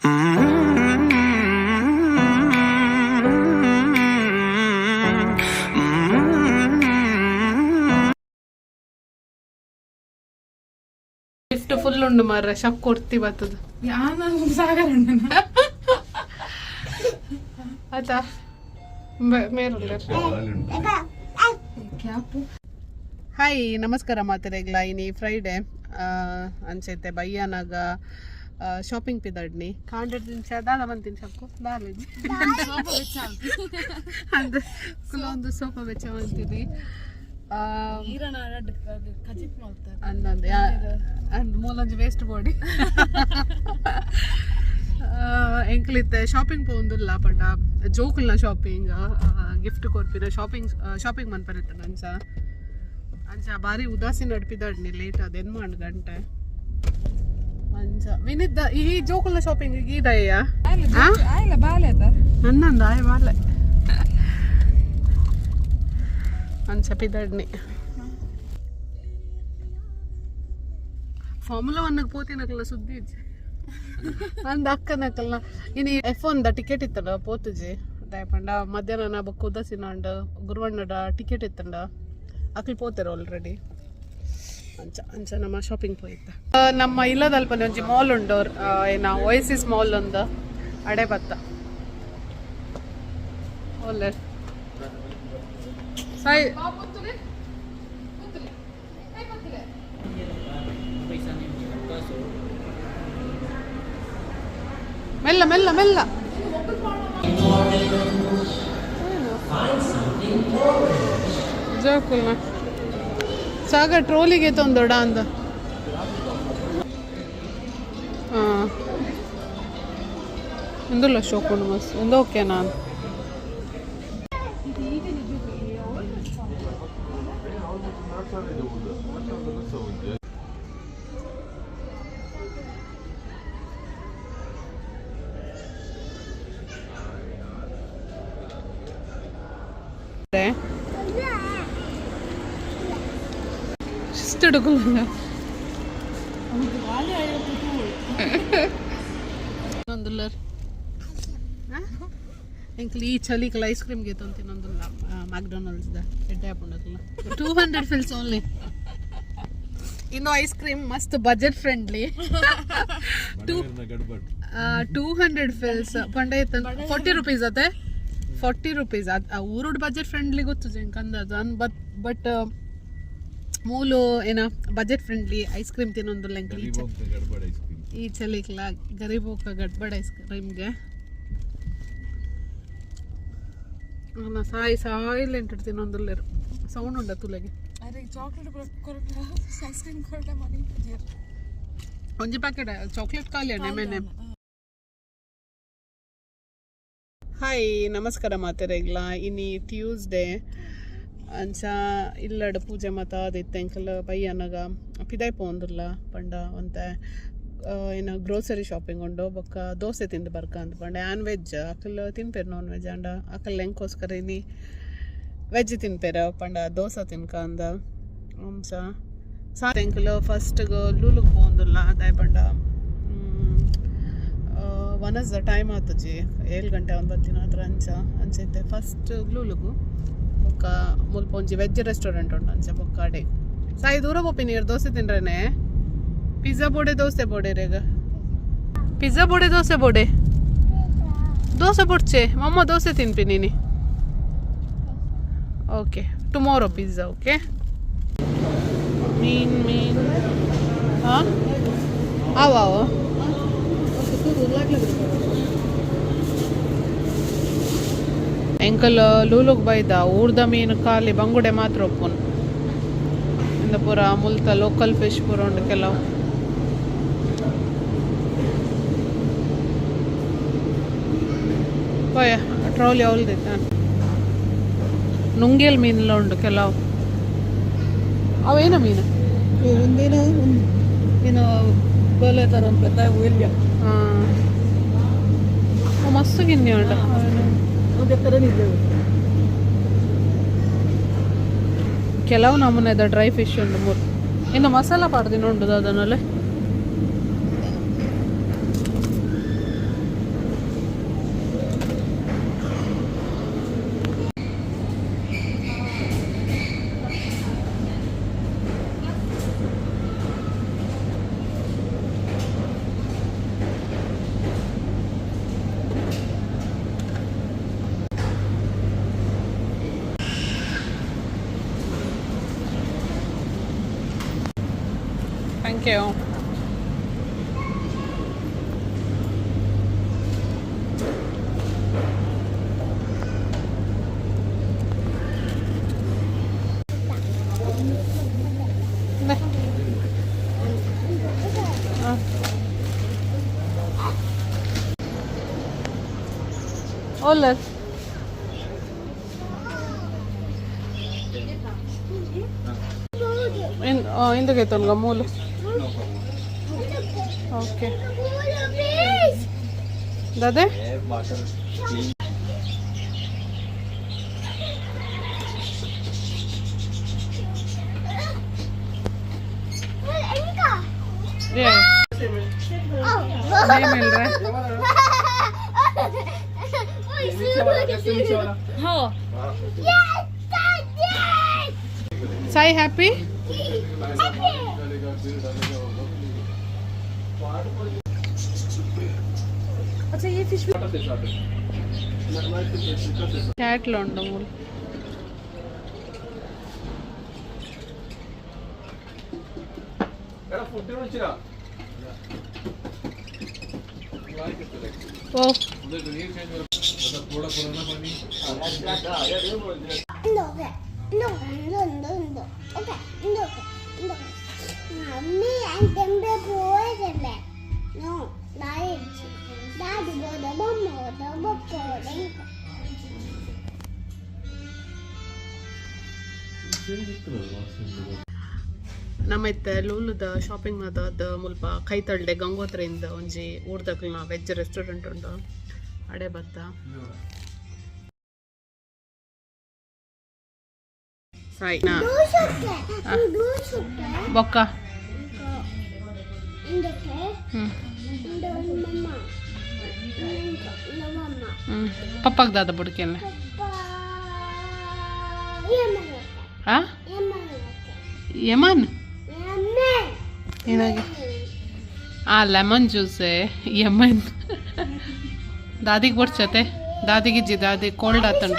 Lift full ಉಂಡು ಮಾರ್ರೆ, ಶಕ್ ಕೊಡ್ತಿ ಬತ್ತದ. ಸಾಗರ. ಆತಾ ಮೇರುಲ್ಲೆರ್. ಹಾಯ್, ನಮಸ್ಕಾರ ಮಾತೆರೆಗ್ಲ. ಇನಿ ಫ್ರೈಡೆ ಅಂಚೈತೆ ಬಯ್ಯಾನಾಗ ಶಾಪಿಂಗ್ ಪಿದಡ್ನಿ. ಕಾಂಡೆಡ್ ತಿನ್ಸ ದಾದ ಬಂತಿನ ಸಕ್ಕು ದಾಲೇಜಿ ಅಂದ್ ಕುಲೊಂದು ಸೋಪ ಬೆಚ್ಚ ಮಂತಿನಿ. ಅಂದಂದು ಅಂದ್ ಮೂಲೊಂಜಿ ವೇಸ್ಟ್ ಬಾಡಿ ಎಂಕ್ಲಿತ್ತೆ. ಶಾಪಿಂಗ್ ಪೋವೊಂದುಲ್ಲ ಪಂಡ ಜೋಕುಲ್ನ ಶಾಪಿಂಗ್, ಗಿಫ್ಟ್ ಕೊರ್ಪಿನ ಶಾಪಿಂಗ್, ಶಾಪಿಂಗ್ ಮನ್ಪರಿತ್ತ ಅಂಚ. ಅಂಚ ಬಾರಿ ಉದಾಸೀನ ನಡ್ಪಿದಾಡ್ನಿ. ಲೇಟ್ ಅದ ಎನ್ಮಾಂಡ್ ಗಂಟೆ ಅಂಚ. ವಿನಿದ್ದ ಈ ಜೋಕುಲ್ನ ಶಾಪಿಂಗ್ ಗೀದಯ್ಯ. ಆಯ್ಲ ಬಾಲೆ ಅದ. ನನ್ನಂದ ಆಯ್ ಬಾಲೆ. ಅಂಚ ಪಿದಡ್ನಿ. ಫಾರ್ಮುಲಾ ಒನ್ಗೆ ಪೋತಿನಕಲ್ಲ ಸುದ್ದಿ ಇಜ್ಜಿ ಅಂದ ಅಕ್ಕನಕಲ್ನ. ಇನಿ ಎಫ್ ಒನ್ the ticket ಇತ್ತಲ್ಲ, ಪೋತುಜಿ. ದಾಯೆ ಪಂಡ ಮಧ್ಯಾಹ್ನ ಬೊಕ್ಕ ಉದಾಸೀನ ಉಂಡು. ಗುರುವಣ್ಣಡ ಟಿಕೆಟ್ ಇತ್ತಂಡ, ಅಕ್ಲು ಪೋತೆರ್ ಆಲ್ರೆಡಿ. ಅಂಚ ಅಂಚ ನಮ್ಮ ಶಾಪಿಂಗ್ ಪೋಯಿತ್ತ. ನಮ್ಮ ಇಲ್ಲದಲ್ಪನೆ ಒಂಜಿ ಮಾಲ್ ಉಂಡು, ಏನ ಓಎಸಿಸ್ ಮಾಲ್ ಒಂದು. ಅಡೆ ಬತ್ತ ಒಲ್ಲೆ ಸಾಯಿ. ಮೆಲ್ಲ ಮೆಲ್ಲ ಮೆಲ್ಲ. ಜೋಕುಲ್ನ ಸಾಗ ಟ್ರೋಲಿಗೆ ತೊಂದೊಡ ಅಂದ. ಹಾಂ, ಇಂದುಲ್ಲ ಶೋಕುಂಡು ಮಸ್ತ್. ಒಂದು ಓಕೆ ನಾನು. ಶಿಸ್ತು ಒಂದುಲ್ಲರ್. ಎಂಕ್ಲು ಈ ಚಳಿಕಲ ಐಸ್ ಕ್ರೀಮ್ ಗೆ ತಿನ್ನೊಂದುಲ್ಲ. ಮ್ಯಾಕ್ಡೊನಾಲ್ಡ್ಸ್ ದ ಎಡ್ಡೆ ಆಪುಂಡಲ್ಲ. 200 ಫಿಲ್ಸ್ ಓನ್ಲಿ. ಇನ್ನು ಐಸ್ ಕ್ರೀಮ್ ಮಸ್ತ್ ಬಜೆಟ್ ಫ್ರೆಂಡ್ಲಿ. 200 ಫಿಲ್ಸ್ ಪಂಡ 40 ರುಪೀಸ್ ಅತ್ತೆ, 40 ರುಪೀಸ್. ಅದು ಊರುಡ್ ಬಜೆಟ್ ಫ್ರೆಂಡ್ಲಿ ಗೊತ್ತು ಎಂಕ್ ಅಂದಾಜು ಅನ್. ಬಟ್ ಬಟ್ ಮೂಲು ಏನ ಬಜೆಟ್ ಫ್ರೆಂಡ್ಲಿ ಐಸ್ ಕ್ರೀಮ್ ತಿನ್ನೊಂದುಲ್ಲ ಎಂಕ್ಲು ಈ ಚಳಿಕ್ಲ. ಗರೀಬೋಕ ಗಡ್ಬಡ್ ಐಸ್ ಕ್ರೀಮ್ಗೆ. ಸಾಯಿ ಸಾಯಿಲೆಂಟ್ ತಿನ್ನೊಂದುಲ್ಲೆರ್. ಸೌಂಡ್ ಉಂಡ ತುಲೆಗೆ. ಅರೆ, ಚಾಕ್ಲೇಟ್ ಕೊರಟ, ಐಸ್ ಕ್ರೀಮ್ ಕೊರಟ ಮನಿ. ಒಂಜಿ ಪ್ಯಾಕೆಟ್ ಚಾಕ್ಲೇಟ್ ಖಾಲಿ ಮೇನೆ. ಹಾಯ್, ನಮಸ್ಕಾರ ಮಾತೆರೆಗ್ಲ. ಇನಿ ಟ್ಯೂಸ್ಡೇ. ಅಂಚ ಇಲ್ಲಡ್ ಪೂಜೆ ಮಾತ ಆದಿತ್ತೆ. ಎಂಕಲ್ ಬಯ್ಯನಗ ಪಿದಾಯ್ ಪೋವೊಂದುಲ್ಲ. ಪಂಡ ಒಂತೆ ಏನ ಗ್ರೋಸರಿ ಶಾಪಿಂಗ್ ಉಂಡು, ಬೊಕ್ಕ ದೋಸೆ ತಿಂದು ಬರ್ಕ ಅಂತ. ಪಂಡ ಆನ್ ವೆಜ್, ಅಕಲ್ ತಿನ್ಪೆರ್ ನಾನ್ ವೆಜ್. ಆಂಡ ಅಕಲ್ ಎಂಕೋಸ್ಕರ ಇನಿ ವೆಜ್ ತಿನ್ಪೆರ್. ಪಂಡ ದೋಸೆ ತಿನ್ಕ ಅಂದ. ಅಂಚ ಸಾ ಎಂಕಲ್ ಫಸ್ಟ್ಗೆ ಲೂಲುಗ್ ಪೋವೊಂದುಲ್ಲ. ದಾಯೆ ಪಂಡ ಒನಸ್ ಟೈಮ್ ಆತುಜಿ, 7 ಗಂಟೆ ಒಂಬತ್ತಿನ ಹತ್ರ. ಅಂಚ ಅಂಚ ಇತ್ತೆ ಫಸ್ಟ್ ಲೂಲುಗು, ಬೊಕ್ಕ ಮುಲ್ಪ ಒಂಜಿ ವೆಜ್ ರೆಸ್ಟೋರೆಂಟ್ ಉಂಡು, ಅಂಚ ಬೊಕ್ಕ ಅಡೆ. ಸಾಯಿ ದೂರ ಪೋಪಿನಿ ಇರ್? ದೋಸೆ ತಿನ್ರೇನೆ? ಪಿಜ್ಜಾ ಬೋಡೆ, ದೋಸೆ ಬೋಡೆ ರೇಗ? ಪಿಜ್ಜಾ ಬೋಡೆ, ದೋಸೆ ಬೋಡೆ? ದೋಸೆ ಬೊಡ್ಚೆ ಮಮ್ಮ, ದೋಸೆ ತಿನ್ಪಿ ನೀನಿ. Okay, tomorrow pizza. ಓಕೆ. ಮೀನ್ ಮೀನ್ ಹಾಂ ಆವ ಆವ. ಎಂಕಲ್ ಲೂಲುಗ್ ಬೈದ. ಊರ್ದ ಮೀನು ಖಾಲಿ, ಬಂಗುಡೆ ಮಾತ್ರ ಒಪ್ಪುನ್. ಇಂದ ಪೂರ ಮುಲ್ತ ಲೋಕಲ್ ಫಿಶ್ ಪೂರ ಉಂಡು ಕೆಲವು. ಪೋಯ, ಟ್ರಾಲಿ ಅವಲ್ದಿತ್ತ. ನುಂಗೇಲ್ ಮೀನೆಲ್ಲ ಉಂಡು ಕೆಲವು. ಅವೇನ ಮೀನು? ಒಂದೇನ ಏನು ಬೇಲೆ ಥರ ಒಲ್ಯ. ಹಾಂ, ಮಸ್ತ್ ಗಿನ್ನಿ ಉಂಡು. ಒಂದೇ ಕೆಲವು ನಮೂನೆದ ಡ್ರೈ ಫಿಶ್ ಉಂಡು ಮೂರು. ಇನ್ನು ಮಸಾಲ ಪಾಡ್ದಿನ ಉಂಡು ಅದನ್ನೆಲ್ಲ. Thank you. Oller. ಇಂದಕ್ಕೆ ಮೂಲು. ಓಕೆ ದಾದೆ. नहीं मिल रहा है. हो. साई हैप्पी. अच्छा, ये फिश. ಕ್ಯಾಟ್ಲ ಉಂಡು ಮೂಲು. ಓ. Mummy, tembe no. ದಾದಿ ಬೋದ ಬೊಮ್ಮ ಬೊಕ್ಕ. ನಮ್ಮ ಇತ್ತೆ ಲೂಲುದ ಶಾಪಿಂಗ್ ಮಾತಾದ ಮುಲ್ಪ ಕೈತಳ್ಡೆ ಗಂಗೋತ್ರೆಯಿಂದ ಒಂಜಿ ಊರ್ದಕ್ಲ್ನ ವೆಜ್ ರೆಸ್ಟೋರೆಂಟ್ ಉಂಡು, ಅಡೆ ಬತ್ತ. ಸಾಯಿ ನಾ. ಬೊಕ್ಕ. ಹ್ಮ್ ಹ್ಮ್ ಪಪ್ಪಾಗ ದಾದ ಬುಡ್ಕೆಲ್ಲ? ಆ ಯಮನ್ ಏನಾಗಿ? ಆ ಲೆಮನ್ ಜ್ಯೂಸೇ ಯಮನ್. ದಾದಿಗೆ ಬೊಡ್ಚತೆ? ದಾದಿಗಿಜ್ಜಿ, ದಾದಿ ಕೋಲ್ಡ್ ಆತಂಡ.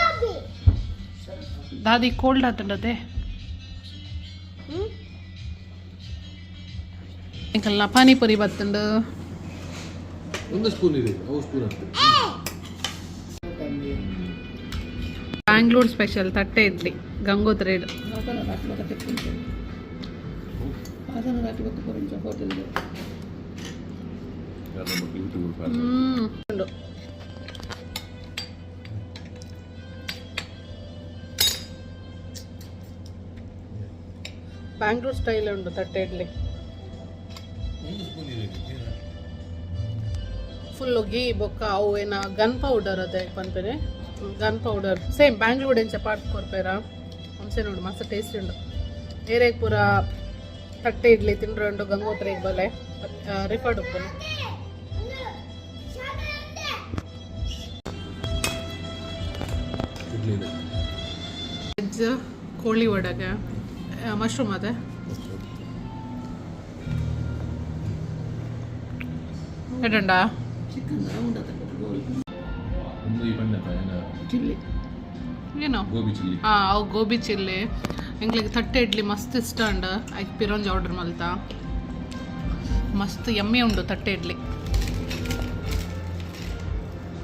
ದಾದಿ ಕೋಲ್ಡ್ ಆತಂಡತೆ. ಎಂಕಲ್ನ ಪಾನಿಪುರಿ ಬತ್ತಂಡು. ಒಂದು ಸ್ಪೂನ್ ಇದೆ, ಅವು ಸ್ಪೂನ್ ಆಗ್ತದೆ. ಬ್ಯಾಂಗ್ಳೂರ್ ಸ್ಪೆಷಲ್ ತಟ್ಟೆ ಇಡ್ಲಿ ಗಂಗೋತ್ರಿ. ಹ್ಮ್ ಉಂಡು. ಬ್ಯಾಂಗ್ಳೂರ್ ಸ್ಟೈಲ್ ಉಂಡು ತಟ್ಟೆ ಇಡ್ಲಿ. ಒಂದು ಸ್ಪೂನ್ ಇದೆ. ಫುಲ್ ಗೀ ಬೊಕ್ಕ ಅವು ಏನ ಗನ್ ಪೌಡರ್ ಅದೇ ಪನ್ಪೆನೆ, ಗನ್ ಪೌಡರ್ ಸೇಮ್ ಬ್ಯಾಂಗ್ಳೂರ್ ಎಂಚ ಪಾಟ್ ಕೊರ್ಪೇರ ಅಂಚೆ ನೋಡು. ಮಸ್ತ್ ಟೇಸ್ಟ್ ಉಂಡು. ಏರೇಗ್ ಪೂರ ತಟ್ಟೆ ಇಡ್ಲಿ ತಿಂಡ್ರೆ ಉಂಡು ಗಂಗೋತ್ರಿಗೆ ಬಲೆ, ರಿಫರ್ಡ್ ಉಪ್ಪುನು. ಇಡ್ಲಿ ಇದೆ. ವೆಜ್ ಕೋಳಿ ವಡಗೆ, ಮಶ್ರೂಮ್ ಅದೇ. ಎಡುಂಡಾ? ಒಂದು ಈ ಬಣ್ಣದ ಏನ? ಏನು? ಗೋಬಿ ಚಿಲ್ಲಿ. ಹಾಂ, ಅವು ಗೋಬಿ ಚಿಲ್ಲಿ. ಎಂಗ್ಲಿಗೆ ತಟ್ಟೆ ಇಡ್ಲಿ ಮಸ್ತ್ ಇಷ್ಟ ಉಂಡು. ಐಕ್ ಪಿರೊಂಜಿ ಆರ್ಡರ್ ಮಲ್ತ. ಮಸ್ತ್ ಯಮ್ಮಿ ಉಂಡು ತಟ್ಟೆ ಇಡ್ಲಿ.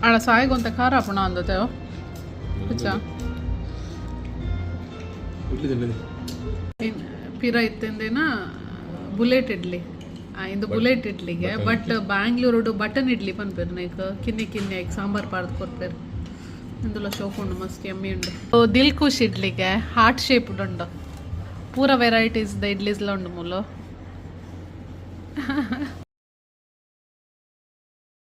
ಆಡ ಸಾಯಿಗೊಂತ ಖಾರ ಆಪುಣ ಅಂದತೆ ಹುಚ್ಚ. ಇಡ್ಲಿ ತಿನ್ನಲಿ. ಪಿರ ಇತ್ತೆಂದೇನ ಬುಲೆಟ್ ಇಡ್ಲಿ. ಇಂದು ಬುಲೆಟ್ ಇಡ್ಲಿಗೆ, ಬಟ್ ಬ್ಯಾಂಗ್ಳೂರುಡು ಬಟನ್ ಇಡ್ಲಿ ಪನ್ಪೇರು. ನೈಕ್ ಕಿನ್ನಿ ಕಿನ್ನಿ ಐಕ್ ಸಾಂಬಾರ್ ಪಾರ್ದ್ ಕೊರ್ಪೇರು. ಇಂದುಲ ಶೋಕ್ ಉಂಡು, ಮಸ್ತ್ ಯಮ್ಮಿ ಉಂಡು. ದಿಲ್ ಖುಷ್ ಇಡ್ಲಿಗೆ ಹಾರ್ಟ್ ಶೇಪ್ ಉಂಡು. ಪೂರ ವೆರೈಟೀಸ್ ದ ಇಡ್ಲಿಸ್ಲ ಉಂಡು ಮೂಲು.